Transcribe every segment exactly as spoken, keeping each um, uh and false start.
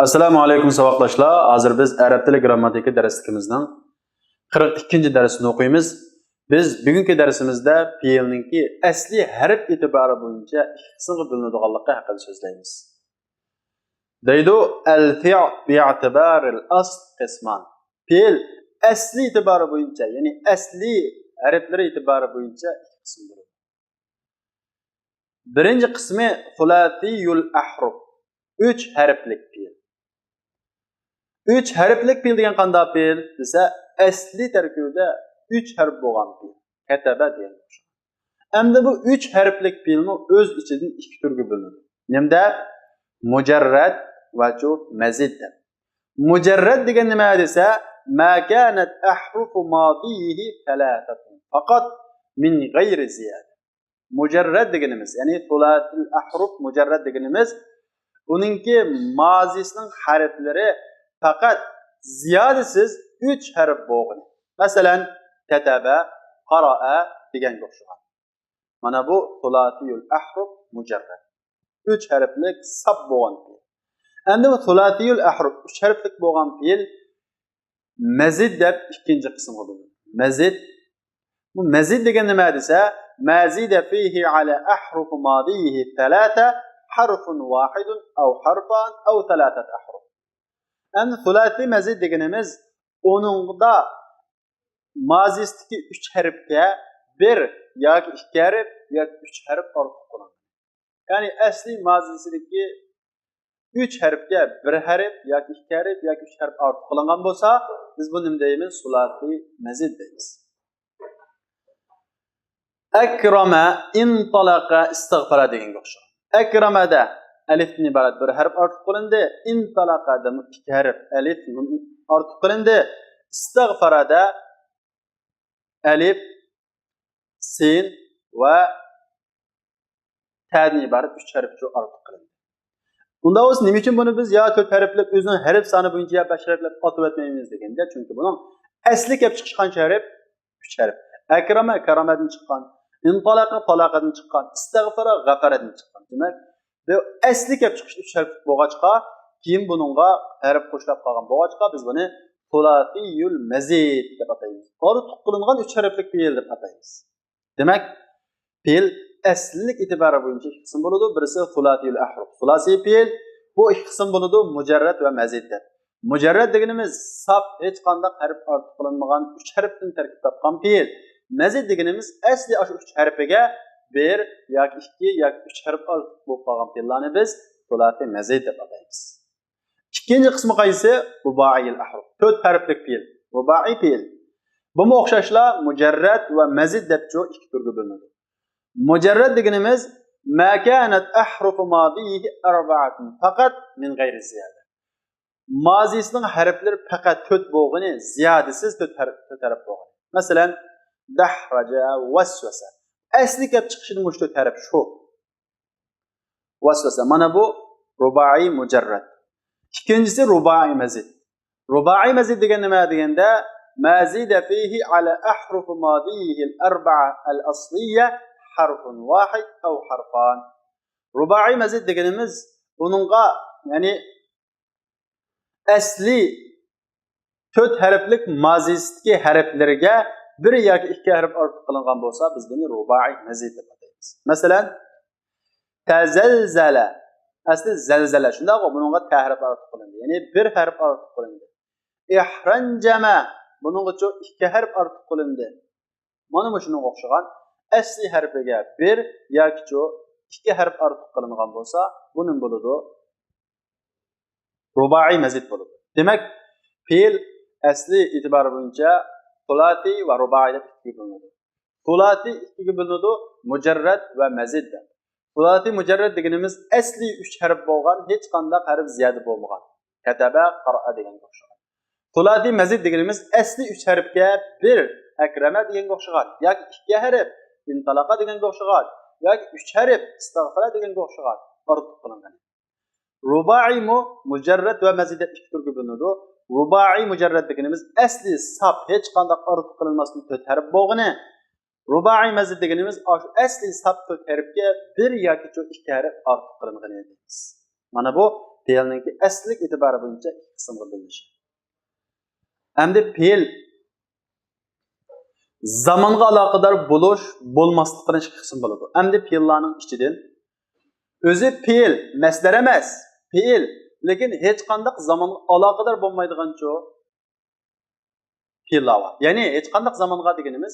ئەسسالامۇ ئەلەيكۇم ساۋاقداشلار. ھازىر بىز ئەرەب تىلى گرامماتىكا دەرسلىكىمىزنىڭ قىرىق ئىككىنچى دەرسىنى ئوقۇيمىز. بىز بۈگۈنكى دەرسىمىزدە پېئىلنىڭكى ئەسلى ھەرپ ئېتىبارى بويىچە ئىككى قىسىمغا بۆلۈنىدىغانلىقى ھەققىدە سۆزلەيمىز. دەيدۇ، الفعل باعتبار الأصل قسمان. پېئىل ئەسلى ئېتىبارى بويىچە، يەنى ئەسلى ھەرپلىرى ئېتىبارى بويىچە ئىككى قىسىم بولىدۇ. بىرىنچى قىسمى ثلاثي الأحرف، ئۈچ ھەرپلىك پېئىل. ئۈچ ھەرپلىك پېئىل دېگەن قانداق پېئىل دېسە، ئەسلى تەركىبىدە ئۈچ ھەرپ بولغان پېئىل. كتب دېگەن. ئەمدى بۇ ئۈچ ھەرپلىك پېئىلمۇ ئۆز ئىچىدىن ئىككى تۈرگە بۆلۈنىدۇ. نېمە دەپ؟ مۇجەررەت ۋە چۇ مەزىد دەپ. مۇجەررەت دېگەن نېمە دېسە، ما كانت أحرف ماضيه ثلاثة فقط من غير زيادة. مۇجەررەت دېگىنىمىز، يەنى ثلاثي الأحرف مۇجەررەت دېگىنىمىز، ئۇنىڭكى مازىسىنىڭ ھەرپلىرى پەقەت زىيادىسىز ئۈچ ھەرپ بولغىنى. مەسىلەن، كتب، قرأ دېگەنگە ئوخشىغان. مانا بۇ ثلاثي الأحرف مۇجەررەت. ئۈچ ھەرپلىك ساپ بولغان پېئىل. ئەمدى بۇ ثلاثي الأحرف، ئۈچ ھەرپلىك بولغان پېئىل مەزىد دەپ ئىككىنچى قىسىمغا بۆلۈنىدۇ. مەزىد. بۇ مەزىد دېگەن نېمە دېسە، ما زيد فيه على أحرف ماضيه ثلاثة حرف واحد أو حرفان أو ثلاثة أحرف. ئەمدى ثلاثي مەزىد دېگىنىمىز ئۇنىڭدا مازىسىدىكى ئۈچ ھەرپكە بىر ياكى ئىككى ھەرپ ياكى ئۈچ ھەرپ ئارتۇق قىلىنغان. يەنى ئەسلى مازىسىدىكى ئۈچ ھەرپكە بىر ھەرپ ياكى ئىككى ھەرپ ياكى ئۈچ ھەرپ ئارتۇق قىلىنغان بولسا، بىز بۇنى نېمە دەيمىز؟ ثلاثي مەزىد دەيمىز. أكرم، انطلق، استغفر دېگەنگە ئوخشايدۇ. ئەكرەمەدە ئەلىفتىن ئىبارەت بىر ھەرپ ئارتۇق قىلىندى. انطلقدىمۇ ئىككى ھەرپ، ئەلىف، نۇن ئارتۇق قىلىندى. استغفردا ئەلىف، سىن ۋە تەدىن ئىبارەت ئۈچ ھەرپ ئارتۇق قىلىندى. ئۇنداق بولسا نېمە ئۈچۈن بۇنى بىز يا تۆت ھەرپلەپ، ئۆزىنىڭ ھەرپ سانى بويىچە يا بەش ھەرپلەپ ئاتىۋەتمەيمىز دېگەندە، چۈنكى بۇنىڭ ئەسلى كەپ چىقىش قانچە ھەرپ؟ ئۈچ ھەرپ. ئەكرەمە كەرەمەدىن چىققان، ئىنتالەقە تالاقەدىن چىققان، ئىستەغفەرە غەفەرەدىن چىققان. دېمەك، بۇ ئەسلى كەپ چىقىش ئۈچ ھەرپ بولغاچقا، كېيىن بۇنىڭغا ھەرپ قوشۇلۇپ قالغان بولغاچقا، بىز بۇنى سۇلاسىيۇل مەزىد دەپ ئاتايمىز. ئارتۇق قىلىنغان ئۈچ ھەرپلىك پېئىل دەپ ئاتايمىز. دېمەك، پېئىل ئەسلىلىك ئېتىبارى بويىچە ئىككى قىسىم بولىدۇ. بىرسى سۇلاسىيۇل ئەھرۇپ، سۇلاسىي پېئىل. بۇ ئىككى قىسىم بولىدۇ، مۇجەررەت ۋە مەزىد دەپ. مۇجەررەت دېگىنىمىز ساپ، ھېچقانداق ھەرپ ئارتۇق قىلىنمىغان، ئۈچ ھەرپتىن تەركىب تاپقان پېئىل. مەزىد دېگىنىمىز ئەسلى ئاشۇ ئۈچ ھەرپىگە بىر ياكى ئىككى ياكى ئۈچ ھەرپ ئارتۇق بولۇپ قالغان پېئىللارنى بىز سۇلاسىي مەزىد دەپ ئاتايمىز. ئىككىنچى قىسمى قايسى؟ رۇبائىيىل ئەھرۇپ. تۆت ھەرپلىك پېئىل. رۇبائىي پېئىل. بۇمۇ ئوخشاشلا مۇجەررەت ۋە مەزىد دەپچۇ ئىككى تۈرگە بۆلۈنىدۇ. مۇجەررەت دېگىنىمىز ما كانت أحرف ماضيه أربعة فقط من غير زيادة. مازىسىنىڭ ھەرپلىرى پەقەت تۆت بولغىنى، زىيادىسىز تۆت ھەرپ، تۆت ھەرپ بولغىنى. مەسىلەن، دەھرەجە، ۋەسۋەسە. ئەسلى كەپ چىقىشىدا مۇشۇ تۆت ھەرپ شۇ. ۋەسۋەسە. مانا بۇ رۇبائىي مۇجەررەت. ئىككىنچىسى رۇبائىي مەزىد. رۇبائىي مەزىد دېگەن نېمە دېگەندە، ما زيد فيه على أحرف ماضيه الأربعة الأصلية حرف واحد أو حرفان. رۇبائىي مەزىد دېگىنىمىز ئۇنىڭغا، يەنى ئەسلى تۆت ھەرپلىك مازىسىدىكى ھەرپلىرىگە بىر ياكى ئىككى ھەرپ ئارتۇق قىلىنغان بولسا، بىز بۇنى رۇبائىي مەزىد دەپ ئاتايمىز. مەسىلەن، تەزەلزەلە. ئەسلى زەلزەلە. شۇنداقغۇ؟ بۇنىڭغا تە ھەرپ ئارتۇق قىلىندى. يەنى بىر ھەرپ ئارتۇق قىلىندى. ئىھرەنجەمە. بۇنىڭغىچۇ ئىككى ھەرپ ئارتۇق قىلىندى. مانا مۇشۇنىڭغا ئوخشىغان ئەسلى ھەرپىگە بىر ياكىچۇ ئىككى ھەرپ ئارتۇق قىلىنغان بولسا، بۇ نېمە بولىدۇ؟ رۇبائىي مەزىد بولىدۇ. دېمەك، پېئىل ئەسلى ئېتىبارى بويىچە سۇلاسىي ۋە رۇبائىي دەپ ئىككىگە بۆلۈنىدۇ. سۇلاسىي ئىككىگە بۆلۈنىدۇ، مۇجەررەت ۋە مەزىد دەپ. سۇلاسىي مۇجەررەت دېگىنىمىز ئەسلى ئۈچ ھەرپ بولغان، ھېچقانداق ھەرپ زىيادە بولمىغان. كەتەبە، قارائە دېگەنگە ئوخشىغان. سۇلاسىي مەزىد دېگىنىمىز ئەسلى ئۈچ ھەرپكە بىر، ئەكرەمە دېگەنگە ئوخشىغان، ياكى ئىككى ھەرپ، ئىنتالەقە دېگەنگە ئوخشىغان، ياكى ئۈچ ھەرپ، ئىستەغفىرە دېگەنگە ئوخشىغان ئارتۇق قىلىنغان. رۇبائىيمۇ مۇجەررەت ۋە مەزىد دەپ ئىككى تۈرگە بۆلۈنىدۇ. رۇبائىي مۇجەررەت دېگىنىمىز ئەسلى ساپ، ھېچقانداق ئارتۇق قىلىنماستىن تۆت ھەرپ بولغىنى. رۇبائىي مەزىد دېگىنىمىز ئاشۇ ئەسلى ساپ تۆت ھەرپكە بىر ياكىچۇ ئىككى ھەرپ ئارتۇق قىلىنغىنى دەيمىز. مانا بۇ پېئىلنىڭكى ئەسلىلىك ئېتىبارى بويىچە ئىككى قىسىمغا بۆلۈنۈشى. ئەمدى پېئىل زامانغا ئالاقىدار بولۇش، بولماسلىقىدىن ئىككى قىسىم بولىدۇ. ئەمدى پېئىللارنىڭ ئىچىدىن ئۆزى پېئىل، مەسدەر ئەمەس، پېئىل، لېكىن ھېچقانداق زامانغا ئالاقىدار بولمايدىغانچۇ پېئىللار بار. يەنى ھېچقانداق زامانغا دېگىنىمىز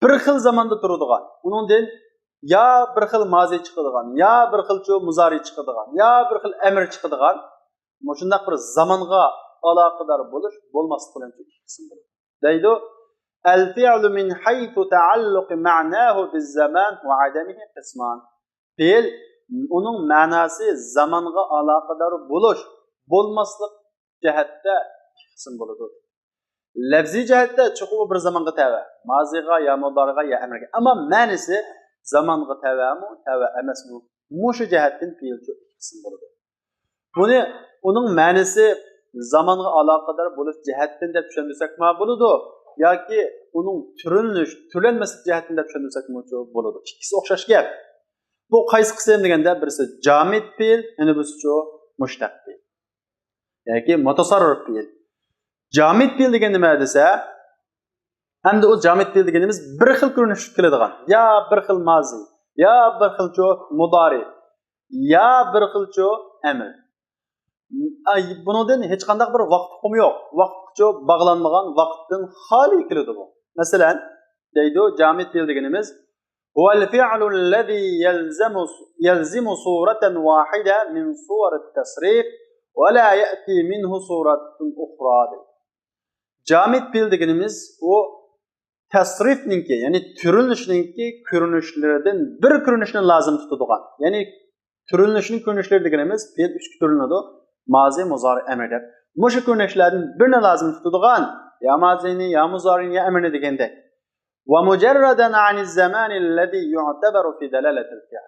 بىر خىل زاماندا تۇرىدىغان، ئۇنىڭدىن يا بىر خىل مازى چىقىدىغان، يا بىر خىلچۇ مۇزارى چىقىدىغان، يا بىر خىل ئەمىر چىقىدىغان، مۇشۇنداق بىر زامانغا ئالاقىدار بولۇش، بولماسلىق بىلەن ئىككى قىسىم بولىدۇ. دەيدۇ، الفعل من حيث تعلق معناه بالزمان وعدمه قسمان. پېئىل، ئۇنىڭ مەناسى زامانغا ئالاقىدار بولۇش، بولماسلىق جەھەتتە ئىككى قىسىم بولىدۇ. لەپزىي جەھەتتە چوقۇم بىر زامانغا تەۋە، مازىغا يا مۇدارىغا يا ئەمرىگە. ئەمما مەنىسى زامانغا تەۋەمۇ، تەۋە ئەمەسمۇ؟ مۇشۇ جەھەتتىن پېئىلچۇ ئىككى قىسىم بولىدۇ. بۇنى ئۇنىڭ مەنىسى زامانغا ئالاقىدار بولۇش جەھەتتىن دەپ چۈشەندۈرسەكمۇ بولىدۇ، ياكى ئۇنىڭ تۈرلىنىش، تۈرلەنمەسلىك جەھەتتىن دەپ چۈشەندۈرسەكمۇچۇ بولىدۇ. ئىككىسى ئوخشاش گەپ. بۇ قايسى قىسىم دېگەندە، بىرسى جامىد پېئىل، يەنە بىرسىچۇ مۇشتەق پېئىل. ياكى مۇتەسەررىپ پېئىل. جامىد پېئىل دېگەن نېمە دېسە، ئەمدى ئۇ جامىد پېئىل دېگىنىمىز بىر خىل كۆرۈنۈشتە كېلىدىغان، يا بىر خىل مازى، يا بىر خىلچۇ مۇدارى، يا بىر خىلچۇ ئەمر. ئاي، بۇنىڭدىن ھېچقانداق بىر ۋاقىت ئۇقۇمى يوق. ۋاقىتقىچۇ باغلانمىغان، ۋاقىتتىن خالىي كېلىدۇ بۇ. مەسىلەن، دەيدۇ، جامىد پېئىل دېگىنىمىز، هو الفعل الذي يلزم، يلزم صورة واحدة من صور التصريف ولا يأتي منه صورة أخرى دەيدۇ. جامىد پېئىل دېگىنىمىز ئۇ تەسرىفنىڭكى، يەنى تۈرلىنىشنىڭكى كۆرۈنۈشلىرىدىن بىر كۆرۈنۈشنى لازىم تۇتىدىغان، يەنى تۈرلىنىشنىڭ كۆرۈنۈشلىرى دېگىنىمىز پېئىل ئۈچكە تۈرلىنىدۇ. مازى، مۇزارى، ئەمر دەپ. مۇشۇ كۆرۈنۈشلەردىن بىرنى لازىم تۇتىدىغان، يا مازىنى، يا مۇزارىنى، يا ئەمرنى دېگەندەك. ومجردا عن الزمان الذي يعتبر في دلالة الفعل.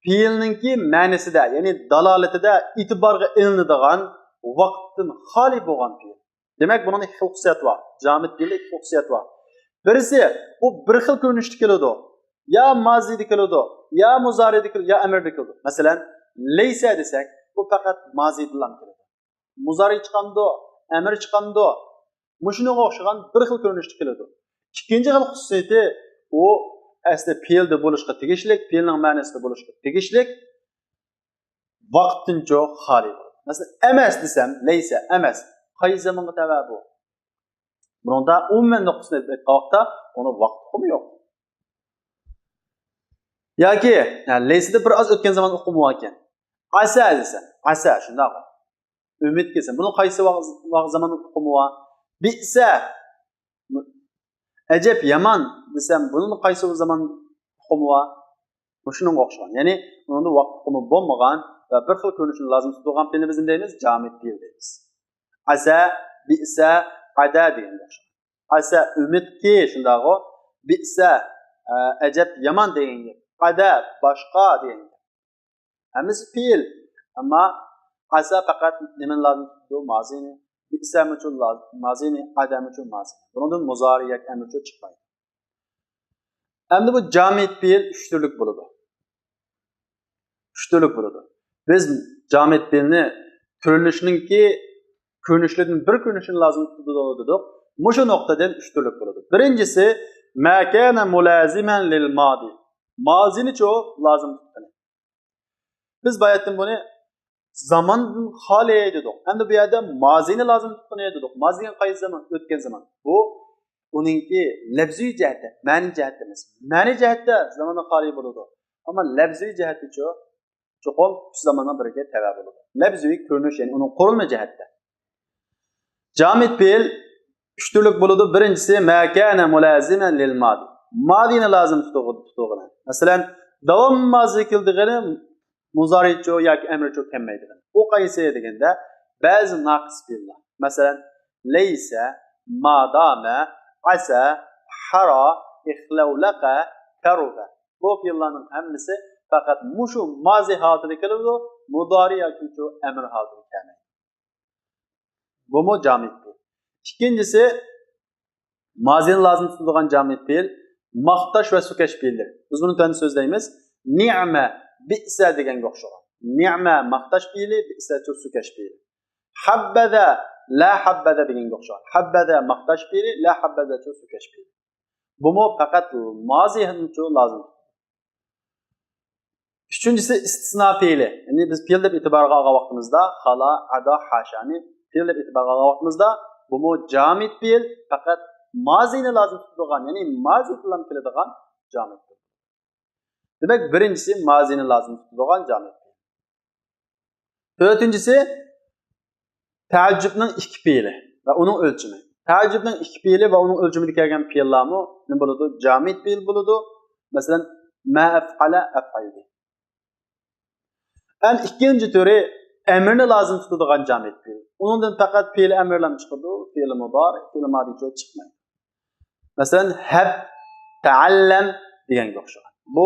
پېئىلنىڭكى مەنىسىدە، يەنى دالالىتىدە ئېتىبارغا ئېلىنىدىغان ۋاقىتتىن خالىي بولغان پېئىل. دېمەك، بۇنىڭدا ئىككى خىل خۇسۇسىيەت بار. جامىد پېئىلدە ئىككى خۇسۇسىيەت بار. بىرسى، ئۇ بىر خىل كۆرۈنۈشتە كېلىدۇ. يا مازىدا كېلىدۇ، يا مۇزارىدا كېلىدۇ، يا ئەمىردە كېلىدۇ. مەسىلەن، لەيسە دېسەك، بۇ پەقەت مازىدىلا كېلىدۇ. مۇزارى چىقامدۇ، ئەمىر چىقامدۇ؟ مۇشۇنىڭغا ئوخشىغان بىر خىل كۆرۈنۈشتە كېلىدۇ. ئىككىنچى خىل خۇسۇسىيىتى، ئۇ ئەسلى پېئىلدە بولۇشقا تېگىشلىك، پېئىلنىڭ مەنىسىدە بولۇشقا تېگىشلىك، ۋاقىتتىنچۇ خالىي بولىدۇ. مەسىلەن، ئەمەس دېسەم، لەيسە، ئەمەس. قايسى زامانغا تەۋە بۇ؟ بۇنىڭدا ئومۇمەن نۇقتىسىنى ئېيتقان ۋاقىتتا ئۇنىڭ ۋاقىت ئۇقۇمى يوق. ياكى، ھە، لەيسىدە بىر ئاز ئۆتكەن زامان ئۇقۇمى باركەن. ئەسە دېسەم، ئەسە، شۇنداقمۇ؟ ئۈمىد كەلسە، بۇنىڭ قايسى ۋاق-، ۋاق-، زامان ئۇقۇمى بار؟ بىئسە، ئەجەب يامان دېسەم، بۇنىڭ قايسى زامان ئۇقۇمى بار؟ مۇشۇنىڭغا ئوخشىغان. يەنى ئۇنىڭدا ۋاقىت ئۇقۇمى بولمىغان ۋە بىر خىل كۆرۈنۈشنى لازىم تۇتىدىغان پېئىلنى بىز نېمە دەيمىز؟ جامىد پېئىل دەيمىز. ئەسە، بىئسە، ئەدە دېگەنگە ئوخشايدۇ. ئەسە ئۈمىدكى، شۇنداقغۇ؟ بىئسە، ئە، ئەجەب يامان دېگەن گەپ. ئەدە باشقا دېگەن گەپ. ھەممىسى پېئىل. ئەمما ئەسە پەقەت نېمىنى لازىم تۇتىدۇ؟ مازىنى. بىئسەمۇچۇ لاز-، مازىنى، ئەدەمۇچۇ مازىنى. بۇنىڭدىن مۇزارى ياكى ئەمرىچۇ چىقمايدۇ. ئەمدى بۇ جامىد پېئىل ئۈچ تۈرلۈك بولىدۇ. ئۈچ تۈرلۈك بولىدۇ. بىز جامىد پېئىلنى تۈرلىنىشنىڭكى كۆرۈنۈشلىرىدىن بىر كۆرۈنۈشىنى لازىم تۇتىدۇ دېدۇق. مۇشۇ نۇقتىدىن ئۈچ تۈرلۈك بولىدۇ. بىرىنچىسى، ما كان ملازما للماضي. مازىنىچۇ لازىم تۇتقىنى. بىز باياتىن بۇنى زاماندىن خالىي دېدۇق. ئەمدى بۇ يەردە مازىنى لازىم تۇتقىنى دېدۇق. مازى دېگەن قايسى زامان؟ ئۆتكەن زامان. بۇ ئۇنىڭكى لەپزىي جەھەتتە، مەنىي جەھەتتە ئەمەس. مەنىي جەھەتتە زاماندىن خالىي بولىدۇ. ئەمما لەپزىي جەھەتتىچۇ؟ چوقۇم ئۈچ زاماننىڭ بىرىگە تەۋە بولىدۇ. لەپزىي كۆرۈنۈش، يەنى ئۇنىڭ قۇرۇلما جەھەتتە. جامىد پېئىل ئۈچ تۈرلۈك بولىدۇ. بىرىنچىسى، ما كان ملازما للماضي. مازىنى لازىم تۇتۇغ-، تۇتۇغىنى. مەسىلەن، داۋام مازى كېلىدىغىنى مۇزارىچۇ ياكى ئەمرىچۇ كەلمەيدىغىنى. ئۇ قايسى دېگەندە، بەزى ناقىس پېئىللار. مەسىلەن، لەيسە، مادامە، ئەسە، ھەرا، ئىخلەۋلەقە، كەرۇبە. بۇ پېئىللارنىڭ ھەممىسى پەقەت مۇشۇ مازى ھالىتىدە كېلىدۇ، مۇدارى ياكى شۇ ئەمىر ھالىتىدە كەلمەيدۇ. بۇمۇ جامىد پېئىل. ئىككىنچىسى، مازىنى لازىم تۇتىدىغان جامىد پېئىل، ماختاش ۋە سۆكەش پېئىللىرى. بىز بۇنى تۆۋەندە سۆزلەيمىز. نىئمە، بىئسە دېگەنگە ئوخشىغان. نعمە ماختاش پېئىلى، بئسەچۇ سۆكەش پېئىلى. حبذا، لا حبذا دېگەنگە ئوخشايدۇ. حبذا ماختاش پېئىلى، لا حبذاچۇ سۆكەش پېئىلى. بۇمۇ پەقەت مازىنىچۇ لازىم. ئۈچىنچىسى ئىستىسنا پېئىلى. يەنى بىز پېئىل دەپ ئېتىبارغا ئالغان ۋاقتىمىزدا، خالا، ئادا، ھاشانى پېئىل دەپ ئېتىبارغا ئالغان ۋاقتىمىزدا، بۇمۇ جامىد پېئىل، پەقەت مازىنى لازىم تۇتىدىغان، يەنى مازىدىلا كېلىدىغان جامىد پېئىل. دېمەك، بىرىنچىسى مازىنى لازىم تۇتىدىغان جامىد پېئىل. تۆتىنچىسى تەئەججۈبنىڭ ئىككى پېئىلى ۋە ئۇنىڭ ئۆلچىمى. تەئەججۈبنىڭ ئىككى پېئىلى ۋە ئۇنىڭ ئۆلچىمىدە كەلگەن پېئىللارمۇ نېمە بولىدۇ؟ جامىد پېئىل بولىدۇ. مەسىلەن، ما ئەفئەلە ئەفئەلدى. ئەم ئىككىنچى تۈرى ئەمرنى لازىم تۇتىدىغان جامىد پېئىل. ئۇنىڭدىن پەقەت پېئىل ئەمرلام چىقىدۇ، پېئىل مۇدارى، پېئىل مادىچۇ چىقمايدۇ. مەسىلەن، ھەب، تەئەللەم دېگەنگە ئوخشىغان. بۇ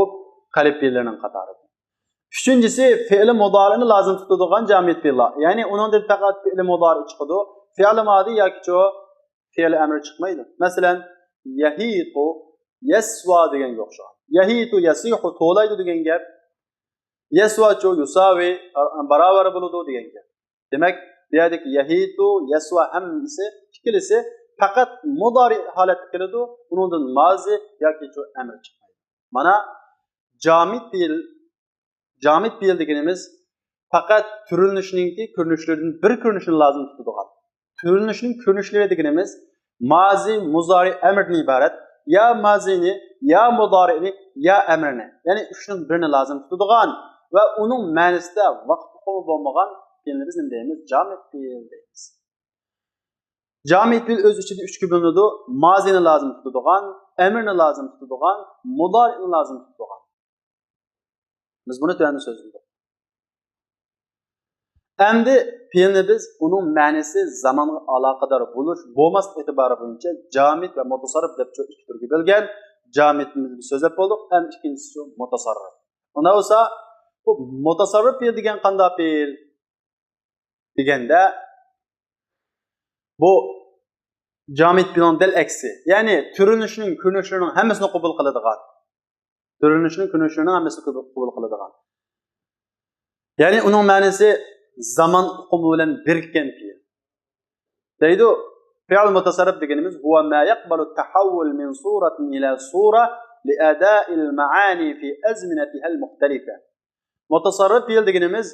قەلب پېئىللىرىنىڭ قاتارىدا. ئۈچىنچىسى، فېئىل مۇدارىنى لازىم تۇتىدىغان جامىد پېئىللار. يەنى ئۇنىڭدىن پەقەت پېئىل مۇدارى چىقىدۇ. فېئىل مادى ياكى چۇ فېئىل ئەمرى چىقمايدۇ. مەسىلەن، يەھىتۇ، يەسۋا دېگەنگە ئوخشىغان. يەھىتۇ، يەسىھۇ، توۋلايدۇ دېگەن گەپ. يەسۋاچۇ، يۇساۋى، باراۋەر بولىدۇ دېگەن گەپ. دېمەك، بۇ يەردىكى يەھىتۇ، يەسۋا ھەممىسى، ئىككىلىسى پەقەت مۇدارى ھالەتتە كېلىدۇ، ئۇنىڭدىن مازى ياكى شۇ ئەمر چىقمايدۇ. مانا جامىد پېئىل، جامىد پېئىل دېگىنىمىز پەقەت تۈرلىنىشنىڭكى كۆرۈنۈشلىرىدىن بىر كۆرۈنۈشنى لازىم تۇتىدىغان. تۈرلىنىشنىڭ كۆرۈنۈشلىرى دېگىنىمىز مازى، مۇزارى، ئەمردىن ئىبارەت. يا مازىنى، يا مۇزارىنى، يا ئەمرنى. يەنى ئۈچنىڭ بىرىنى لازىم تۇتىدىغان ۋە ئۇنىڭ مەنىسىدە ۋاقىت ئۇقۇمى بولمىغان پېئىلنى بىز نېمە دەيمىز؟ جامىد پېئىل دەيمىز. جامىد پېئىل ئۆز ئىچىدە ئۈچكە بۆلۈنىدۇ. مازىنى لازىم تۇتىدىغان، ئەمرنى لازىم تۇتىدىغان، مۇزارىنى لازىم تۇتىدىغان. بىز بۇنى تۆۋەندە سۆزلىدۇق. ئەمدى پېئىلنى بىز ئۇنىڭ مەنىسى زامانغا ئالاقىدار بولۇش، بولماسلىق ئېتىبارى بويىچە جامىد ۋە مۇتەسەررىپ دەپ شۇ ئىككى تۈرگە بۆلگەن. جامىدنى بىز سۆزلەپ بولدۇق. ئەمدى ئىككىنچىسى شۇ مۇتەسەررىپ. ئۇنداق بولسا، بۇ مۇتەسەررىپ پېئىل دېگەن قانداق پېئىل دېگەندە، بۇ جامىد پېئىلنىڭ دەل ئەكسى. يەنى تۈرلىنىشنىڭ كۆرۈنۈشلىرىنىڭ ھەممىسىنى قوبۇل قىلىدىغان. تۈرلىنىشنىڭ كۆرۈنۈشلىرىنىڭ ھەممىسىنى قوبۇل، قوبۇل قىلىدىغان. يەنى ئۇنىڭ مەنىسى زامان ئۇقۇمى بىلەن بىرىككەن پېئىل. دەيدۇ، پېئىل مۇتەسەررىپ دېگىنىمىز، هو ما يقبل التحول من صورة إلى صورة لأداء المعاني في أزمنتها المختلفة. مۇتەسەررىپ پېئىل دېگىنىمىز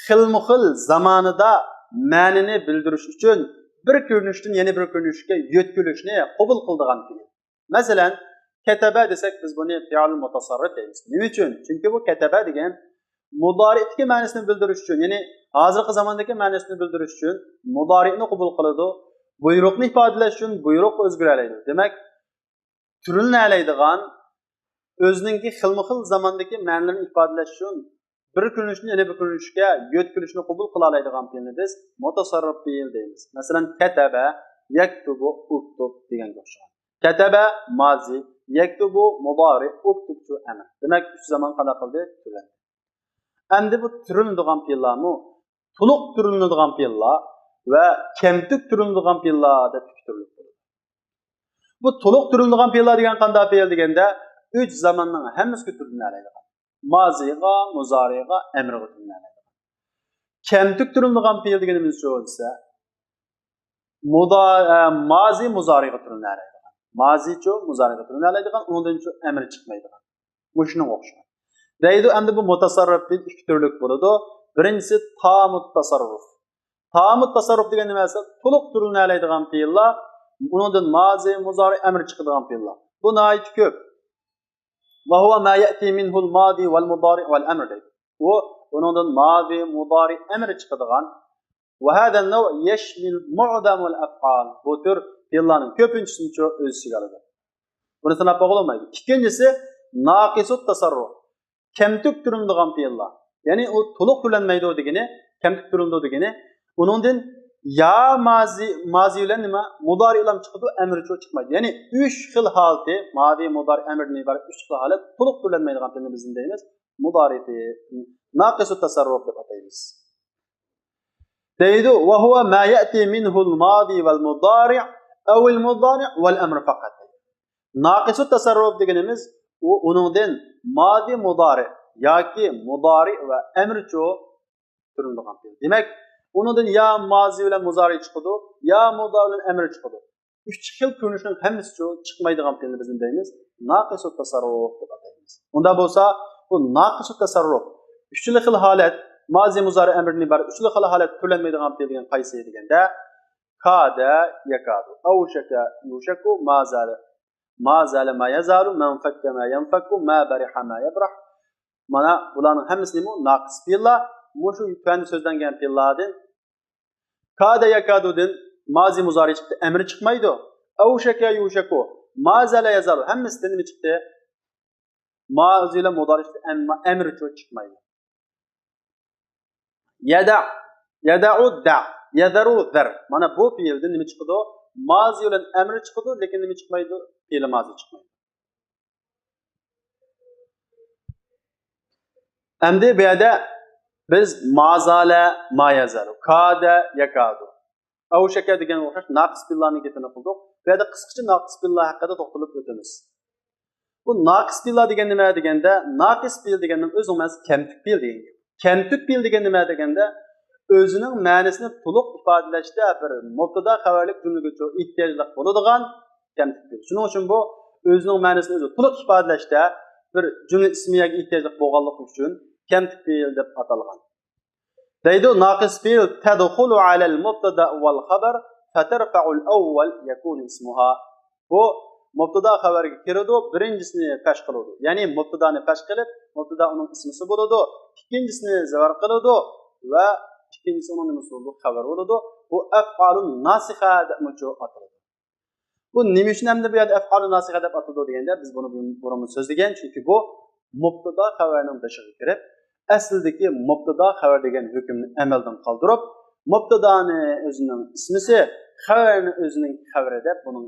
خىلمۇ خىل زامانىدا مەنىنى بىلدۈرۈش ئۈچۈن بىر كۆرۈنۈشتىن يەنە بىر كۆرۈنۈشكە يۆتكىلىشنى قوبۇل قىلىدىغان پېئىل. مەسىلەن، كەتەبە دېسەك، بىز بۇنى پېئىل مۇتەسەررىپ دەيمىز. نېمە ئۈچۈن؟ چۈنكى بۇ كەتەبە دېگەن مۇدارىئتىكى مەنىسىنى بىلدۈرۈش ئۈچۈن، يەنى ھازىرقى زاماندىكى مەنىسىنى بىلدۈرۈش ئۈچۈن مۇدارىئنى قوبۇل قىلىدۇ. بۇيرۇقنى ئىپادىلەش ئۈچۈن بۇيرۇق ئۆزگىرەلەيدۇ. دېمەك، تۈرلىنەلەيدىغان، ئۆزىنىڭكى خىلمۇ خىل زاماندىكى مەنىلىرىنى ئىپادىلەش ئۈچۈن بىر كۆرۈنۈشتىن يەنە بىر كۆرۈنۈشكە يۆتكىلىشنى قوبۇل قىلالايدىغان پېئىلنى بىز مۇتەسەررىپ پېئىل دەيمىز. مەسىلەن، كەتەبە، يەكتۇبۇ، ئۇكتۇب دېگەنگە ئوخشىغان. كەتەبە مازى، يەكتۇبۇ مۇدارى، ئۇكتۇبچۇ ئەمر. دېمەك، ئۈچ زامان قانداق قىلدى؟ تۈرلەندى. ئەمدى بۇ تۈرلىنىدىغان پېئىللارمۇ تولۇق تۈرلىنىدىغان پېئىللار ۋە كەمتۈك تۈرلىنىدىغان پېئىللار دەپ ئىككى تۈرلۈك بولىدۇ. بۇ تولۇق تۈرلىنىدىغان پېئىللار دېگەن قانداق پېئىل دېگەندە، ئۈچ زاماننىڭ ھەممىسىگە تۈرلىنەلەيدىغان. مازىغا، مۇزارىغا، ئەمرىغا تۈرلىنەلەيدىغان. كەمتۈك تۈرلىنىدىغان پېئىل دېگىنىمىز شۇ دېسە، مۇدا-، ئە، مازى مۇزارىغا تۈرلىنەلەيدىغان. مازىچۇ مۇزارىغا تۈرلىنەلەيدىغان، ئۇنىڭدىنچۇ ئەمرى چىقمايدىغان. مۇشۇنىڭغا ئوخشىغان. دەيدۇ، ئەمدى بۇ مۇتەسەررىپ پېئىل ئىككى تۈرلۈك بولىدۇ. بىرىنچىسى تامۇت تەسەررۇپ. تامۇت تەسەررۇپ دېگەن نېمە دېسە، تولۇق تۈرلىنەلەيدىغان پېئىللار، ئۇنىڭدىن مازى، مۇزارى، ئەمر چىقىدىغان پېئىللار. بۇ ناھايىتى كۆپ. وهو ما يأتي منه الماضي والمضارع والأمر دەيدۇ. ئۇ ئۇنىڭدىن مازى، مۇزارى، ئەمر چىقىدىغان. وهذا النوع يشمل معظم الأفعال. بۇ تۈر پېئىللارنىڭ كۆپىنچىسىنى ئۆز ئىچىگە ئالىدۇ. بۇنى ساناپ بولغىلى بولمايدۇ. ئىككىنچىسى، ناقىسۇت تەسەررۇپ. كەمتۈك تۈرلىنىدىغان پېئىللار. يەنى ئۇ تولۇق تۈرلەنمەيدۇ دېگىنى، كەمتۈك تۈرلىنىدۇ دېگىنى. ئۇنىڭدىن يا مازى، مازى بىلەن نېمە؟ مۇدارىئلام چىقىدۇ، ئەمرىچۇ چىقمايدۇ. يەنى ئۈچ خىل ھالىتى، مازى، مۇدارى، ئەمردىن ئىبارەت ئۈچ خىل ھالەت تولۇق تۈرلەنمەيدىغان پېئىلنى بىز نېمە دەيمىز؟ مۇدارىئ، ناقىسۇت تەسەررۇپ دەپ ئاتايمىز. دەيدۇ، وهو ما يأتي منه الماضي والمضارع أو المضارع والأمر فقط. ناقىسۇت تەسەررۇپ دېگىنىمىز، ئۇ، ئۇنىڭدىن مازى، مۇدارى، ياكى مۇدارى ۋە ئەمرىچۇ كۆرۈنىدىغان پېئىل. دېمەك، ئۇنىڭدىن يا مازى بىلەن مۇزارى چىقىدۇ، يا مۇدارى بىلەن ئەمرى چىقىدۇ. ئۈچ خىل كۆرۈنۈشنىڭ ھەممىسىچۇ چىقمايدىغان پېئىلنى بىز نېمە دەيمىز؟ ناقىسۇت تەسەررۇپ دەپ ئاتايمىز. ئۇنداق بولسا، بۇ ناقىسۇت تەسەررۇپ، ئۈچلا خىل ھالەت، مازى، مۇزارى، ئەمردىن ئىبارەت ئۈچلا خىل ھالەت كۆرۈلەلمەيدىغان پېئىل دېگەن قايسى دېگەندە، كادە يەكادۇ، ئەۋشەكە يۇشەكۇ، مازالە، مازالە ما يەزالۇ، مەنفەككە ما يەنفەككۇ، ما بەرىھە ما يەبرەھ. مانا بۇلارنىڭ ھەممىسى نېمە؟ ناقىس پېئىللار. مۇشۇ تۆۋەندە سۆزلەنگەن پېئىللاردىن كادە يەكادۇدىن مازى مۇزارى چىقتى، ئەمرى چىقمايدۇ. ئەۋشەكە يۇشەكۇ، مازالە يەزالۇ، ھەممىسىدىن نېمە چىقتى؟ مازى بىلەن مۇزارى چىقتى، ئەمما ئەمرىچۇ چىقمايدۇ. يەدە، يەدەئۇ دە، يەزەرۇ زەر. مانا بۇ پېئىلدىن نېمە چىقىدۇ؟ مازى بىلەن ئەمرى چىقىدۇ، لېكىن نېمە چىقمايدۇ؟ پېئىلى مازى چىقمايدۇ. ئەمدى بۇ يەردە بىز مازالە، مايەزەلۇ، كادە، يەكادۇ، ئەۋشەكە دېگەنگە ئوخشاش ناقىس پېئىللارنىڭ گېپىنى قىلدۇق. بۇ يەردە قىسقىچە ناقىس پېئىللار ھەققىدە توختىلىپ ئۆتىمىز. بۇ ناقىس پېئىللار دېگەن نېمە دېگەندە، ناقىس پېئىل دېگەننىڭ ئۆزىنىڭ مەنىسى كەمتۈك پېئىل دېگەن گەپ. كەمتۈك پېئىل دېگەن نېمە دېگەندە، ئۆزىنىڭ مەنىسىنى تولۇق ئىپادىلەشتە بىر مۇبتەدا خەۋەرلىك جۈملىگىچۇ ئېھتىياجلىق بولىدىغان كەمتۈك پېئىل. شۇنىڭ ئۈچۈن بۇ ئۆزىنىڭ مەنىسىنى ئۆزى تولۇق ئىپادىلەشتە بىر جۈملە ئىسمىيەگە ئېھتىياجلىق بولغانلىقى ئۈچۈن كەمتۈك پېئىل دەپ ئاتالغان. دەيدۇ، ناقىس پېئىل تەدخۇلۇ ئەلەل مۇبتەدا ۋەل خەبەر فتەرفەئۇل ئەۋۋەل يەكۇنۇ ئىسمۇھا. بۇ مۇبتەدا خەۋەرگە كىرىدۇ، بىرىنچىسىنى پەش قىلىدۇ. يەنى مۇبتەدانى پەش قىلىپ، مۇبتەدا ئۇنىڭ ئىسمىسى بولىدۇ. ئىككىنچىسىنى زەۋەر قىلىدۇ ۋە ئىككىنچىسى ئۇنىڭ نېمىسى بولىدۇ؟ خەۋەر بولىدۇ. بۇ ئەفئالۇن ناسىخە دەپمۇچۇ ئاتىلىدۇ. بۇ نېمە ئۈچۈن ئەمدى بۇ يەردە ئەفئالۇن ناسىخە دەپ ئاتىلىدۇ دېگەندە، بىز بۇنى بۇرۇنمۇ سۆزلىگەن، چۈنكى بۇ مۇبتەدا خەۋەرنىڭ بېشىغا كىرىپ، ئەسلىدىكى مۇبتەدا خەۋەر دېگەن ھۆكۈمنى ئەمەلدىن قالدۇرۇپ، مۇبتەدانى ئۆزىنىڭ ئىسمىسى، خەۋەرنى ئۆزىنىڭ خەۋىرى دەپ بۇنىڭ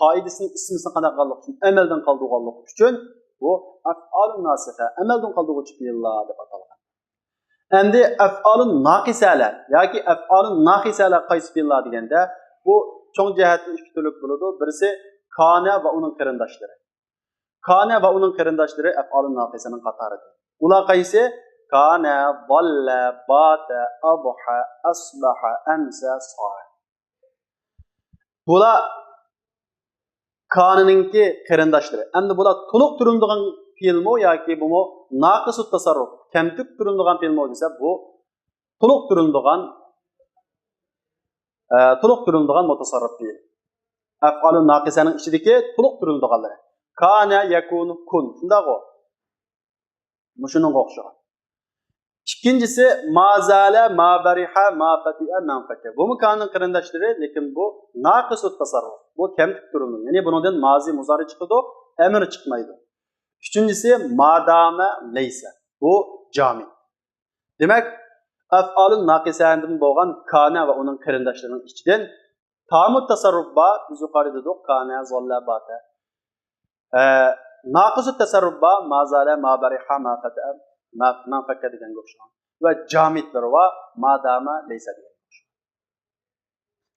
قائىدىسىنى، ئىسمىسىنى قانداق قىلغانلىقى ئۈچۈن، ئەمەلدىن قالدۇرغانلىقى ئۈچۈن بۇ ئەفئالۇن ناسىخە، ئەمەلدىن قالدۇرغۇچى پېئىللار دەپ ئاتالغان. ئەمدى ئەفئالۇن ناقىسەلەر ياكى ئەفئالۇن ناقىسەلەر قايسى پېئىللار دېگەندە، بۇ چوڭ جەھەتتىن ئىككى تۈرلۈك بولىدۇ. بىرسى كانە ۋە ئۇنىڭ قېرىنداشلىرى. كانە ۋە ئۇنىڭ قېرىنداشلىرى ئەفئالۇن ناقىسەنىڭ قاتارىدىن. ئۇلار قايسى؟ كانە، ضەللە، باتە، ئەضھە، ئەسبەھە، ئەمسە، سارە. بۇلار كانىنىڭكى قېرىنداشلىرى. ئەمدى بۇلار تولۇق تۈرۈلىدىغان پېئىلمۇ ياكى بۇمۇ ناقىسۇت تەسەررۇپ، كەمتۈك تۈرۈلىدىغان پېئىلمۇ دېسە، بۇ تولۇق تۈرۈلىدىغان، ئە، تولۇق تۈرۈلىدىغان مۇتەسەررىپ پېئىل. ئەفئالۇن ناقىسەنىڭ ئىچىدىكى تولۇق تۈرۈلىدىغانلىرى. كانە، يەكۇنۇ، كۇن. شۇنداقغۇ؟ مۇشۇنىڭغا ئوخشىغان. ئىككىنچىسى، مازالە، مابەرىھە، ماپەتىئە، مەنفەكە. بۇمۇ كانىنىڭ قېرىنداشلىرى، لېكىن بۇ ناقىسۇت تەسەررۇپ. بۇ كەمتۈك تۈرىدۇ. يەنى بۇنىڭدىن مازى، مۇزارى چىقىدۇ، ئەمر چىقمايدۇ. ئۈچىنچىسى، مادامە، لەيسە. بۇ جامىد. دېمەك، ئەفئالۇن ناقىسەدىن بولغان كانە ۋە ئۇنىڭ قېرىنداشلىرىنىڭ ئىچىدىن تامۇت تەسەررۇپ بار، بىز يۇقىرىدا دېدۇق، كانە، زاللە، باتە. ئە، ناقىسۇت تەسەررۇپ بار، مازالە، مابەرىھە، ماپەتە، ما-، مەنفەكە دېگەنگە ئوخشىغان. ۋە جامىدلىرى بار، مادامە، لەيسە دېگەنگە ئوخشىغان.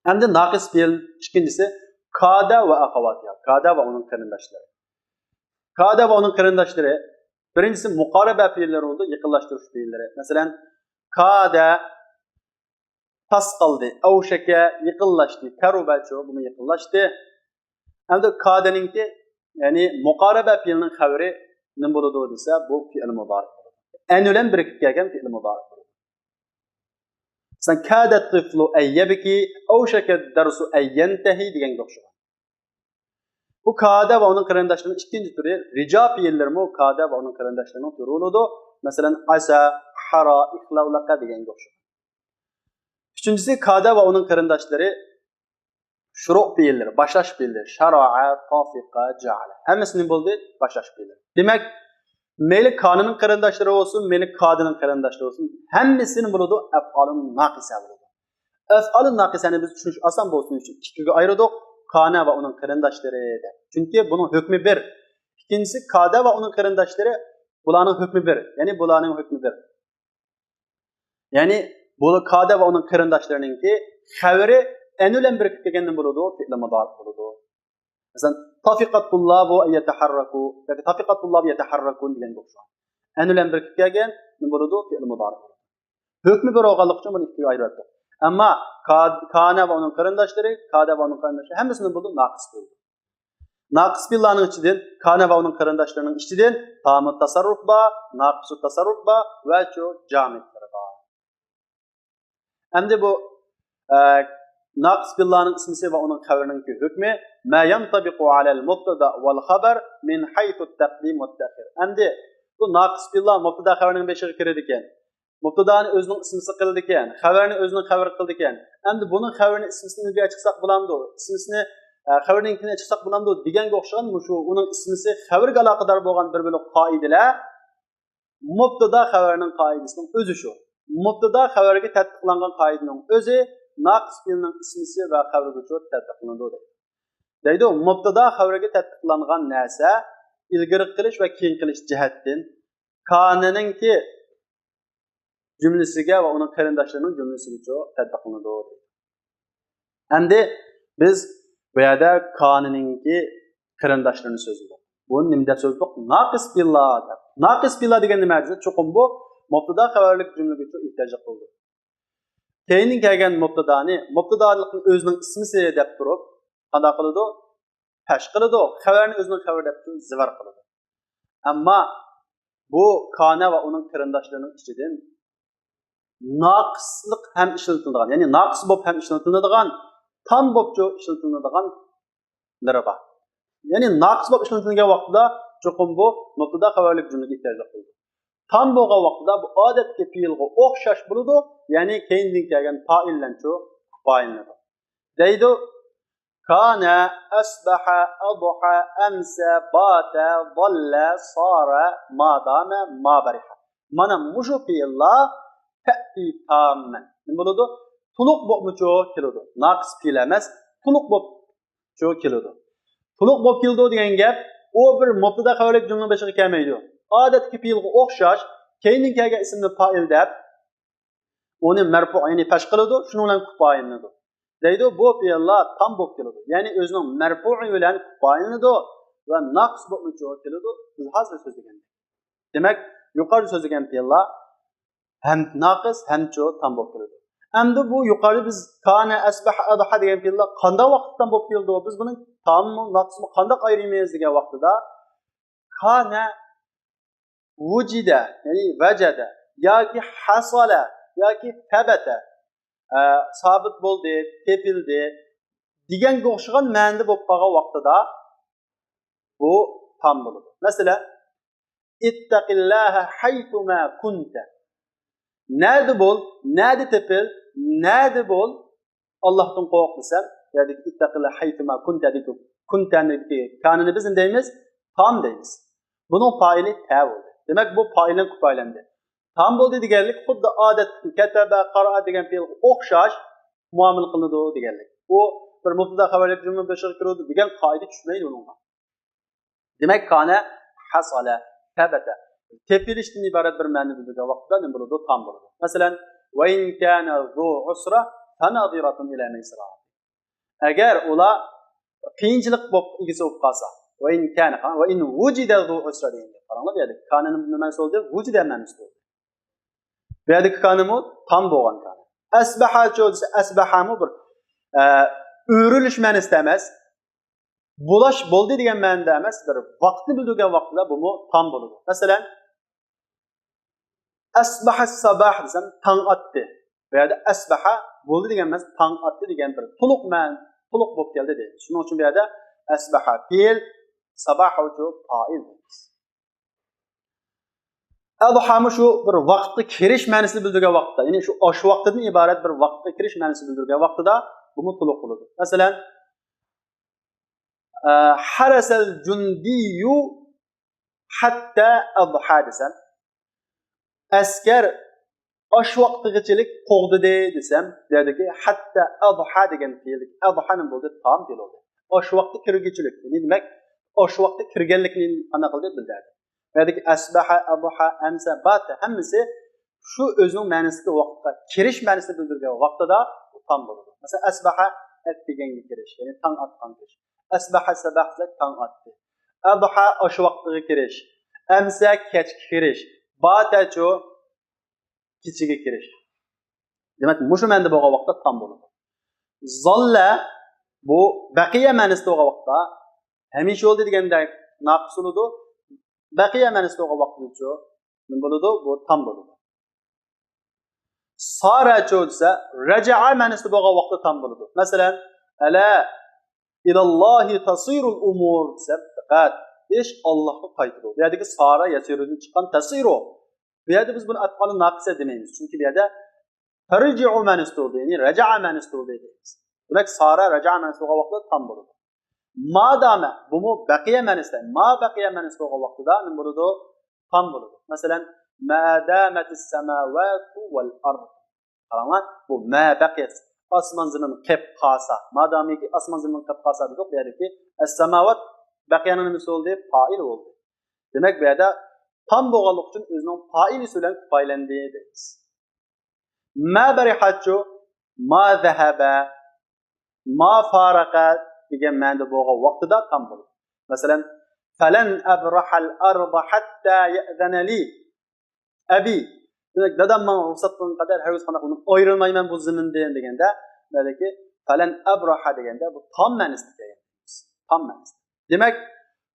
ئەمدى ناقىس پېئىل ئىككىنچىسى، كادە ۋە ئەخەۋاتىھا، كادە ۋە ئۇنىڭ قېرىنداشلىرى. كادە ۋە ئۇنىڭ قېرىنداشلىرى، بىرىنچىسى مۇقارىبە پېئىللىرى بولىدۇ، يېقىنلاشتۇرۇش پېئىللىرى. مەسىلەن، كادە، تاس قالدى، ئەۋشەكە، يېقىنلاشتى، كەرۇبەچۇ، بۇمۇ يېقىنلاشتى. ئەمدى كادىنىڭكى، يەنى مۇقارىبە پېئىلنىڭ خەۋىرى نېمە بولىدۇ دېسە، بۇ پېئىل مۇدارىئ بولىدۇ. ئەن بىلەن بىرىكىپ كەلگەن پېئىل مۇدارىئ بولىدۇ. مەسىلەن، كادە تىفلۇ ئەن يەبكى، ئەۋشەكە دەرسۇ ئەن يەنتەھى دېگەنگە ئوخشىغان. بۇ كادە ۋە ئۇنىڭ قېرىنداشلىرىنىڭ ئىككىنچى تۈرى رىجا پېئىللىرىمۇ كادە ۋە ئۇنىڭ قېرىنداشلىرىنىڭ تۈرى بولىدۇ. مەسىلەن، ئەسا، ھارا، ئىخلا، ئۇلاقا دېگەنگە ئوخشىغان. ئۈچىنچىسى، كادە ۋە ئۇنىڭ قېرىنداشلىرى شۇرۇ پېئىللىرى، باشلاش پېئىللىرى. شارائە، تافىقە، جائەلە. ھەممىسى نېمە بولدى؟ باشلاش پېئىللىرى. دېمەك، مەيلى كانىنىڭ قېرىنداشلىرى بولسۇن، مەيلى كادىنىڭ قېرىنداشلىرى بولسۇن، ھەممىسى نېمە بولىدۇ؟ ئەفئالۇن ناقىسە بولىدۇ. ئەفئالۇن ناقىسەنى بىز چۈشىنىش ئاسان بولسۇن ئۈچۈن ئىككىگە ئايرىدۇق. كانە ۋە ئۇنىڭ قېرىنداشلىرى دەپ. چۈنكى بۇنىڭ ھۆكمى بىر. ئىككىنچىسى، كادە ۋە ئۇنىڭ قېرىنداشلىرى، بۇلارنىڭ ھۆكمى بىر. يەنى بۇلارنىڭ ھۆكمى بىر. يەنى بۇ كادە ۋە ئۇنىڭ قېرىنداشلىرىنىڭكى خەۋىرى ئەن بىلەن بىرىكىپ كەلگەندىن بولىدۇ، پېئىل مۇدارىئ بولىدۇ. مەسىلەن، تافىقەت تۇللابۇ ئەن يەتەھەررەكۇ ياكى تافىقەت تۇللابۇ يەتەھەررەكۇن دېگەنگە ئوخشايدۇ. ئەن بىلەن بىرىكىپ كەلگەن نېمە بولىدۇ؟ پېئىل مۇدارىئ بولىدۇ. ھۆكمى بىر بولغانلىقى ئۈچۈن بۇنى ئىككىگە ئايرىۋەتتۇق. ئەمما كا-، كانە ۋە ئۇنىڭ قېرىنداشلىرى، كادە ۋە ئۇنىڭ قېرىنداشلىرى ھەممىسى نېمە بولىدۇ؟ ناقىس پېئىل. ناقىس پېئىللارنىڭ ئىچىدىن، كانە ۋە ئۇنىڭ قېرىنداشلىرىنىڭ ئىچىدىن تامۇت تەسەررۇپ بار، ناقىسۇت تەسەررۇپ بار ۋە شۇ جامىدلىرى بار. ئەمدى بۇ، ئە، ناقىس پېئىللارنىڭ ئىسمىسى ۋە ئۇنىڭ خەۋىرىنىڭكى ھۆكمى، ما ينطبق على المبتدا والخبر من حيث التقديم والتأخير. ئەمدى بۇ ناقىس پېئىللار مۇبتەدا خەۋەرنىڭ بېشىغا كىرىدىكەن. مۇبتەدانى ئۆزىنىڭ ئىسمىسى قىلىدىكەن، خەۋەرنى ئۆزىنىڭ خەۋىرى قىلىدىكەن. ئەمدى بۇنىڭ خەۋىرىنى ئىسمىسىنى نېمىگە چىقساق بولامدۇ؟ ئىسمىسىنى، ئە، خەۋىرىنىڭكىنى چىقساق بولامدۇ دېگەنگە ئوخشىغان مۇشۇ ئۇنىڭ ئىسمىسى خەۋىرگە ئالاقىدار بولغان بىر بۆلەك قائىدىلەر مۇبتەدا خەۋەرنىڭ قائىدىسىنىڭ ئۆزى شۇ. مۇبتەدا خەۋەرگە تەتبىقلانغان قائىدىنىڭ ئۆزى ناقىس پېئىلنىڭ ئىسمىسى ۋە خەۋىرىگىچۇ تەتبىقلىنىدۇ دەيدۇ. دەيدۇ، مۇبتەدا خەۋەرگە تەتبىقلانغان نەرسە ئىلگىرى قىلىش ۋە كېيىن قىلىش جەھەتتىن كانىنىڭكى جۈملىسىگە ۋە ئۇنىڭ قېرىنداشلىرىنىڭ جۈملىسىگىچۇ تەتبىقلىنىدۇ. ئەمدى بىز بۇ يەردە كانىنىڭكى قېرىنداشلىرىنى سۆزلىدۇق. بۇنى نېمە دەپ سۆزلىدۇق؟ ناقىس پېئىللار دەپ. ناقىس پېئىللار دېگەن نېمە دېسە، چوقۇم بۇ مۇبتەدا خەۋەرلىك جۈملىگىچۇ ئېھتىياجلىق بولىدۇ. كەينىدىن كەلگەن مۇبتەدانى، مۇبتەدالىقنى ئۆزىنىڭ ئىسمىسى دەپ تۇرۇپ، قانداق قىلىدۇ؟ پەش قىلىدۇ. خەۋەرنى ئۆزىنىڭ خەۋىرى دەپ تۇرۇپ زىۋار قىلىدۇ. ئەمما بۇ كانە ۋە ئۇنىڭ قېرىنداشلىرىنىڭ ئىچىدىن ناقىسلىق ھەم ئىشلىتىلىدىغان، يەنى ناقىس بولۇپ ھەم ئىشلىتىلىدىغان، تام بولۇپچۇ ئىشلىتىلىدىغانلىرى بار. يەنى ناقىس بولۇپ ئىشلىتىلگەن ۋاقتىدا چوقۇم بۇ مۇبتەدا خەۋەرلىك جۈملىگە ئېھتىياجلىق بولىدۇ. تام بولغان ۋاقتىدا بۇ ئادەتتىكى پېئىلغا ئوخشاش بولىدۇ، يەنى كەينىدىن كەلگەن پائىل بىلەنچۇ پايىلىنىدۇ. دەيدۇ، كان، أصبح، أضحى، أمسى، بات، ظل، صار، ما دام، ما برح. مانا مۇشۇ پېئىللار تەتى تاممەن. نېمە بولىدۇ؟ تولۇق بولۇپمۇچۇ كېلىدۇ. ناقىس پېئىل ئەمەس، تولۇق بولۇپچۇ كېلىدۇ. تولۇق بولۇپ كېلىدۇ دېگەن گەپ، ئۇ بىر مۇبتەدا خەۋەرلىك جۈملىنىڭ بېشىغا كەلمەيدۇ. ئادەتتىكى پېئىلغا ئوخشاش، كەينىدىن كەلگەن ئىسىمنى پائىل دەپ، ئۇنى مەرپۇ، يەنى پەش قىلىدۇ، شۇنىڭ بىلەن كۇپايىلىنىدۇ. دەيدۇ، بۇ پېئىللار تام بولۇپ كېلىدۇ. يەنى ئۆزىنىڭ مەرپۇئى بىلەن كۇپايىلىنىدۇ ۋە ناقىس بولۇپمۇچۇ كېلىدۇ. بىز ھازىر سۆزلىگەندەك. دېمەك، يۇقىرىدا سۆزلىگەن پېئىللار ھەم ناقىس، ھەمچۇ تام بولۇپ كېلىدۇ. ئەمدى بۇ يۇقىرىدا بىز كان، أصبح، أضحى دېگەن پېئىللار قانداق ۋاقىتتا تام بولۇپ كېلىدۇ؟ بىز بۇنى تاممۇ، ناقىسمۇ قانداق ئايرىيمىز دېگەن ۋاقتىدا، كان، ۋۇجىدە، يەنى ۋەجەدە ياكى ھەسەلە ياكى سەبەتە، ئە، سابىت بولدى، تېپىلدى دېگەنگە ئوخشىغان مەنىدە بولۇپ قالغان ۋاقتىدا بۇ تام بولىدۇ. مەسىلەن، ئىتتەقىللاھە ھەيسۇما كۇنتە. نەدە بول، نەدە تېپىل، نەدە بول، ئاللاھتىن قورق دېسەم، بۇ يەردىكى ئىتتەقىللا ھەيسۇما كۇنتەدىكى كۇنتەدىكى كانىنى بىز نېمە دەيمىز؟ تام دەيمىز. بۇنىڭ پائىلى تە بولدى. دېمەك، بۇ پائىلنىڭ كۇپايىلەندى. تام بولدى دېگەنلىك خۇددى ئادەتتىكى كەتەبە، قارائە دېگەن پېئىلغا ئوخشاش مۇئامىلە قىلىنىدۇ دېگەنلىك. ئۇ بىر مۇبتەدا خەۋەرلىك جۈملىنىڭ بېشىغا كىرىدۇ دېگەن قائىدە چۈشمەيدۇ ئۇنىڭغا. دېمەك، كان، ھەسەلە، سەبەتە. تېپىلىشتىن ئىبارەت بىر مەنىنى بىلدۈرگەن ۋاقىتتا نېمە بولىدۇ؟ تام بولىدۇ. مەسىلەن، ۋە ئىن كان زۇ ئۇسرە فەنەزىرەتۇن ئىلە مەيسەرە. ئەگەر ئۇلار قىيىنچىلىق بولۇپ، ئىگىسى بولۇپ قالسا، ۋە ئىن كان، ۋە ئىن ۋۇجىدە زۇ ئۇسرە دېگەن گەپ. قاراڭلار، بۇ يەردە كاننىڭ نېمە مەنىسى بولدى؟ ۋۇجىدە مەنىسى بولدى. بۇ يەردىكى كانمۇ تام بولغان كان. ئەسبەھەچۇ دېسە، ئەسبەھەمۇ بىر، ئە، ئۆرۈلۈش مەنىسىدە ئەمەس، بولاش، بولدى دېگەن مەنىدە ئەمەس، بىر ۋاقىتنى بىلدۈرگەن ۋاقتىدا بۇمۇ تام بولىدۇ. مەسىلەن، ئەسبەھە ساباھ دېسەم، تاڭ ئاتتى. بۇ يەردە ئەسبەھە بولدى دېگەن ئەمەس، تاڭ ئاتتى دېگەن بىر تولۇق مەن-، تولۇق بولۇپ كەلدى دەيمىز. شۇنىڭ ئۈچۈن بۇ يەردە ئەسبەھە پېئىل، ساباھۇچۇ پائىل دەيمىز. ئەضھامۇ شۇ بىر ۋاقىتقا كىرىش مەنىسىنى بىلدۈرگەن ۋاقىتتا، يەنى شۇ ئاشۇ ۋاقتىدىن ئىبارەت بىر ۋاقىتقا كىرىش مەنىسىنى بىلدۈرگەن ۋاقتىدا بۇمۇ تولۇق بولىدۇ. مەسىلەن، ئە، ھەرەسەل جۇندىيۇ ھەتتە ئەضھا دېسەم، ئەسكەر ئاشۇ ۋاقتىغىچىلىك قوغدىدى دېسەم، بۇ يەردىكى ھەتتە ئەضھا دېگەن پېئىل، ئەضھا نېمە بولدى؟ تام پېئىل بولدى. ئاشۇ ۋاقتى كىرگۈچىلىك، يەنى دېمەك، ئاشۇ ۋاقتى كىرگەنلىكىنى قانداق قىلدى؟ بىلدۈردى. بۇ يەردىكى ئەسبەھە، ئەضھا، ئەمسە، باتە ھەممىسى شۇ ئۆزىنىڭ مەنىسىدىكى ۋاقىتقا كىرىش مەنىسىنى بىلدۈرگەن ۋاقتىدا بۇ تام بولىدۇ. مەسىلەن، ئەسبەھە ئەتىگەنگە كىرىش، يەنى تاڭ ئاتقان كىرىش. ئەسبەھە سەباھ دېسەك، تاڭ ئاتتى. ئەضھا ئاشۇ ۋاقتىغا كىرىش. ئەمسە كەچكە كىرىش. باتەچۇ، كېچىگە كىرىش. دېمەك، مۇشۇ مەنىدە بولغان ۋاقىتتا تام بولىدۇ. زاللە، بۇ بەقىيە مەنىسىدە بولغان ۋاقىتتا، ھەمىشە بولدى دېگەندەك ناقىس بولىدۇ. بەقىيە مەنىسىدە بولغان ۋاقىتتىچۇ نېمە بولىدۇ؟ بۇ تام بولىدۇ. سارەچۇ دېسە، رەجەئە مەنىسىدە بولغان ۋاقىتتا تام بولىدۇ. مەسىلەن، ئەلا ئىلاللاھى تەسىرۇل ئۇمۇر دېسە، پەقەت ئىش ئاللاھقا قايتىدۇ. بۇ يەردىكى سارە يەسىرۇدىن چىققان تەسىرۇ. بۇ يەردە بىز بۇنى ئەپئالى ناقىسە دېمەيمىز. چۈنكى بۇ يەردە تەرجىئۇ مەنىسىدە بولدى، يەنى رەجەئە مەنىسىدە بولدى دەيمىز. دېمەك، سارە رەجەئە مەنىسىدە بولغان ۋاقىتتا تام بولىدۇ. مادامە، بۇمۇ بەقىيە مەنىسىدە. ما بەقىيە مەنىسىدە بولغان ۋاقتىدا نېمە بولىدۇ؟ تام بولىدۇ. مەسىلەن، ما دامەتىس سەماۋاتۇ ۋەل ئەرض. قاراڭلار، بۇ ما بەقىيە، ئاسمان زېمىن قېپ قالسا. مادامىكى ئاسمان زېمىن قېپ قالسا دېدۇق، بۇ يەردىكى ئەس سەماۋات بەقىيەنىڭ نېمىسى بولدى؟ پائىلى بولدى. دېمەك، بۇ يەردە تام بولغانلىقى ئۈچۈن ئۆزىنىڭ پائىلىسى بىلەن كۇپايىلەندى دەيمىز. ما بەرىھەچۇ، ما زەھەبە، ما فارەقە دېگەن مەنىدە بولغان ۋاقتىدا تام بولىدۇ. مەسىلەن، فەلەن ئەبرەھەل ئەرضە ھەتتا يەئزەنە لى ئەبى. دېمەك، دادام ماڭا رۇخسەت قىلغان قەدەر ھەرگىز قانداق قىلماي ئايرىلمايمەن بۇ زېمىندىن دېگەندە، بەلكى فەلەن ئەبرەھە دېگەندە بۇ تام مەنىسىدە كەلگەن. تام مەنىسىدە. دېمەك،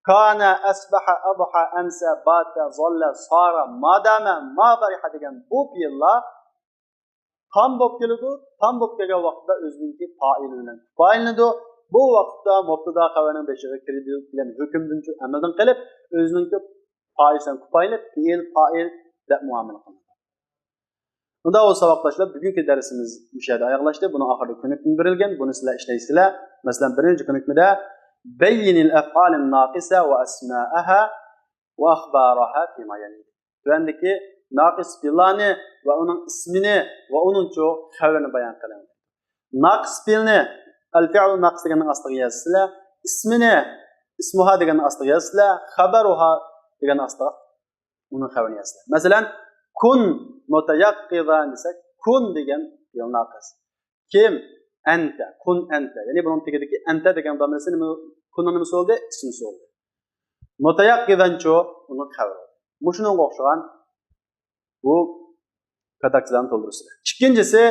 كانە، ئەسبەھە، ئەضھا، ئەمسە، باتە، زاللە، سارە، مادامە، ما بەرىھە دېگەن بۇ پېئىللار تام بولۇپ كېلىدۇ. تام بولۇپ كەلگەن ۋاقتىدا ئۆزىنىڭكى پائىلى بىلەن كۇپايىلىنىدۇ. بۇ ۋاقىتتا مۇبتەدا خەۋەرنىڭ بېشىغا كىرىدۇ دېگەن ھۆكۈمدىنچۇ ئەمەلدىن قېلىپ، ئۆزىنىڭكى پائىلى بىلەن كۇپايىلىنىپ، پېئىل، پائىل دەپ مۇئامىلە قىلىنىدۇ. ئۇنداق بولسا، ساۋاقداشلار، بۈگۈنكى دەرسىمىز مۇشۇ يەردە ئاياغلاشتى. بۇنىڭ ئاخىرىدا كۆنۈكمە بېرىلگەن. بۇنى سىلەر ئىشلەيسىلەر. مەسىلەن، بىرىنچى كۆنۈكمىدە بەييىنىل ئەفئالىن ناقىسە ۋە ئەسمائەھا ۋە ئەخبارەھا فىما يەلى. تۆۋەندىكى ناقىس پېئىللارنى ۋە ئۇنىڭ ئىسمىنى ۋە ئۇنىڭچۇ خەۋىرىنى بايان قىلىڭ. ناقىس پېئىلنى، ئەل فىئلۇ ناقىس دېگەننىڭ ئاستىغا يازىسىلەر. ئىسمىنى، ئىسمۇھا دېگەننىڭ ئاستىغا يازىسىلەر. خەبەرۇھا دېگەننىڭ ئاستىغا ئۇنىڭ خەۋىرىنى يازىسىلەر. مەسىلەن، كۇن مۇتەيەققىزەن دېسەك، كۇن دېگەن پېئىل ناقىس. كىم؟ ئەنتە. كۇن ئەنتە. يەنى بۇنىڭ تېگىدىكى ئەنتە دېگەن دامىرىسى نېمە؟ كۇننىڭ نېمىسى بولدى؟ ئىسمىسى بولدى. مۇتەيەققىزەنچۇ ئۇنىڭ خەۋىرى. مۇشۇنىڭغا ئوخشىغان بۇ كاتاكچىلارنى تولدۇرىسىلەر. ئىككىنچىسى،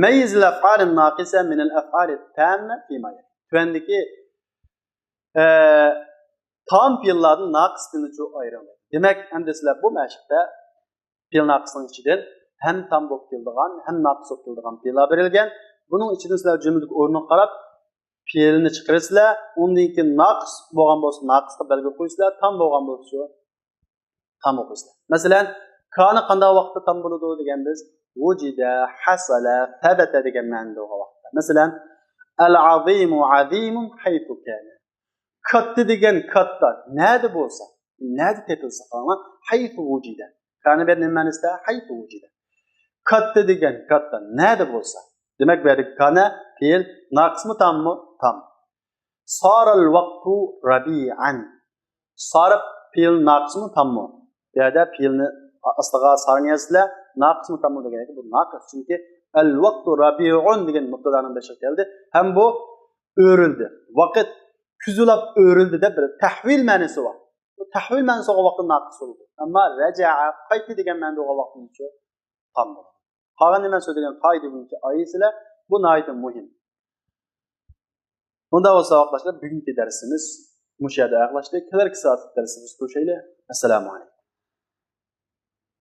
مەييىزىل ئەفئالىن ناقىسە مىنەل ئەفئالى تاممە فىما يەلى. تۆۋەندىكى، ئە، تام پېئىللاردىن ناقىس پېئىلنىچۇ ئايرىڭ. دېمەك، ئەمدى سىلەر بۇ مەشىقتە پېئىل ناقىسنىڭ ئىچىدىن ھەم تام بولۇپ كېلىدىغان، ھەم ناقىس بولۇپ كېلىدىغان پېئىللار بېرىلگەن. بۇنىڭ ئىچىدىن سىلەر جۈملىدىكى ئورنىغا قاراپ پېئىلنى چىقىرىسىلەر. ئۇندىن كېيىن ناقىس بولغان بولسا ناقىسقا بەلگە قويىسىلەر، تام بولغان بولسا تام ئوقۇيسىلەر. مەسىلەن، كانە قانداق ۋاقىتتا تام بولىدۇ دېگەن بىز ۋۇجىدە، ھەسەلە، سەبەتە دېگەن مەنىدە بولغان ۋاقىتتا. مەسىلەن، ئەل ئازىمۇ ئازىمۇن ھەيسۇ كانە. كاتتا دېگەن كاتتا نەدە بولسا، نەدە تېپىلسا، قاراڭلار، ھەيسۇ ۋۇجىدە. كانە بىر نېمە مەنىسىدە؟ ھەيسۇ ۋۇجىدە. كاتتا دېگەن كاتتا نەدە بولسا. دېمەك، بۇ يەردىكى كانە پېئىل ناقىسمۇ تاممۇ؟ تام. سارەل ۋاقتۇ رەبىئەن. سارە پېئىل ناقىسمۇ تاممۇ؟ بۇ يەردە پېئىلنى ئاستىغا سارىنى يازىسىلەر، ناقىسمۇ تاممۇ دېگەن گەپ، بۇ ناقىس. چۈنكى ئەل ۋاقتۇ رەبىئۇن دېگەن مۇبتادانىڭ بېشىغا كەلدى. ھەم بۇ ئۆرۈلدى. ۋاقىت كۈزىلاپ ئۆرۈلدى دەپ بىر تەھۋىل مەنىسى بار. بۇ تەھۋىل مەنىسى بولغان ۋاقىتتا ناقىس بولىدۇ. ئەمما رەجەئە، قايتتى دېگەن مەنىدە بولغان ۋاقىتتىچۇ تام بولىدۇ. قالغاننى مەن سۆزلىگەن قائىدە بويىچە ئايىسىلەر، بۇ ناھايىتى مۇھىم. ئۇنداق بولسا، ساۋاقداشلار، بۈگۈنكى دەرسىمىز مۇشۇ يەردە ئاياغلاشتى. كېلەركى سائەتلىك دەرسىمىزدە كۆرۈشەيلى. ئەسسالامۇ ئەلەيكۇم.